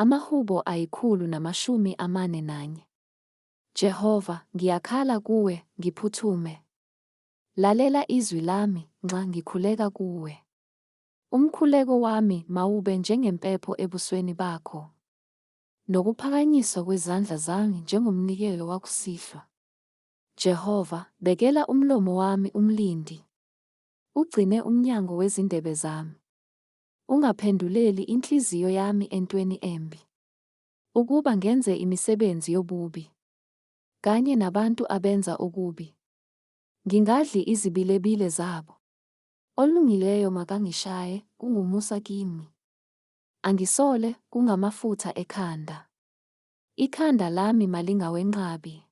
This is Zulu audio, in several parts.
Amahubo 141. Jehova, ngiyakhala kuwe, ngiphuthume. Lalela izwi lami, nxa ngikhuleka kuwe. Umkhuleko wami mawube njengempepho ebusweni bakho, nokuphakanyiswa kwezandla zami njengomnikelo wakusihlwa. Jehova, bekela umlomo wami umlindi, ugcine umnyango wezindebe zami. Ungaphenduleli inhliziyo yami entweni embi, ukuba ngenze imisebenzi yobubi, kanye nabantu abenza okubi. Ngingadli izibilebile zabo. Olungileyo makangishaye, kungumusa kimi. Angisole, kungamafutha ekhanda. Ikhanda lami malingawenqabi.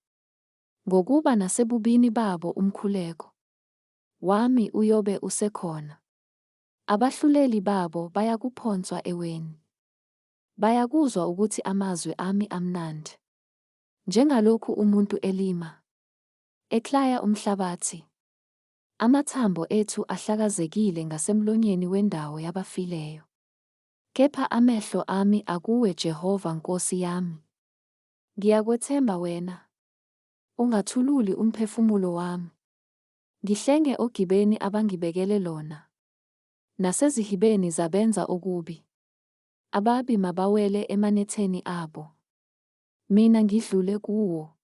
Ngokuba nasebubini babo umkhuleko wami uyobe usekhona. Abahluleli babo bayakuphonswa eweni. Bayakuzwa ukuthi amazwi ami amnandi. Njengalokhu umuntu elima, eklaya umhlabathi. Amathambo ethu ahlakazekile ngasemlonyeni wendawo yabafileyo. Kepha amehlo ami akuwe Jehova Nkosi yami. Ngiyakwethemba wena. Ungathululi umphefumulo wami. Ngihlenge ogibeni abangibekele lona, nasezihibeni zabenza okubi. Ababi mabawele emanetheni abo. Mina ngidlule kuwo.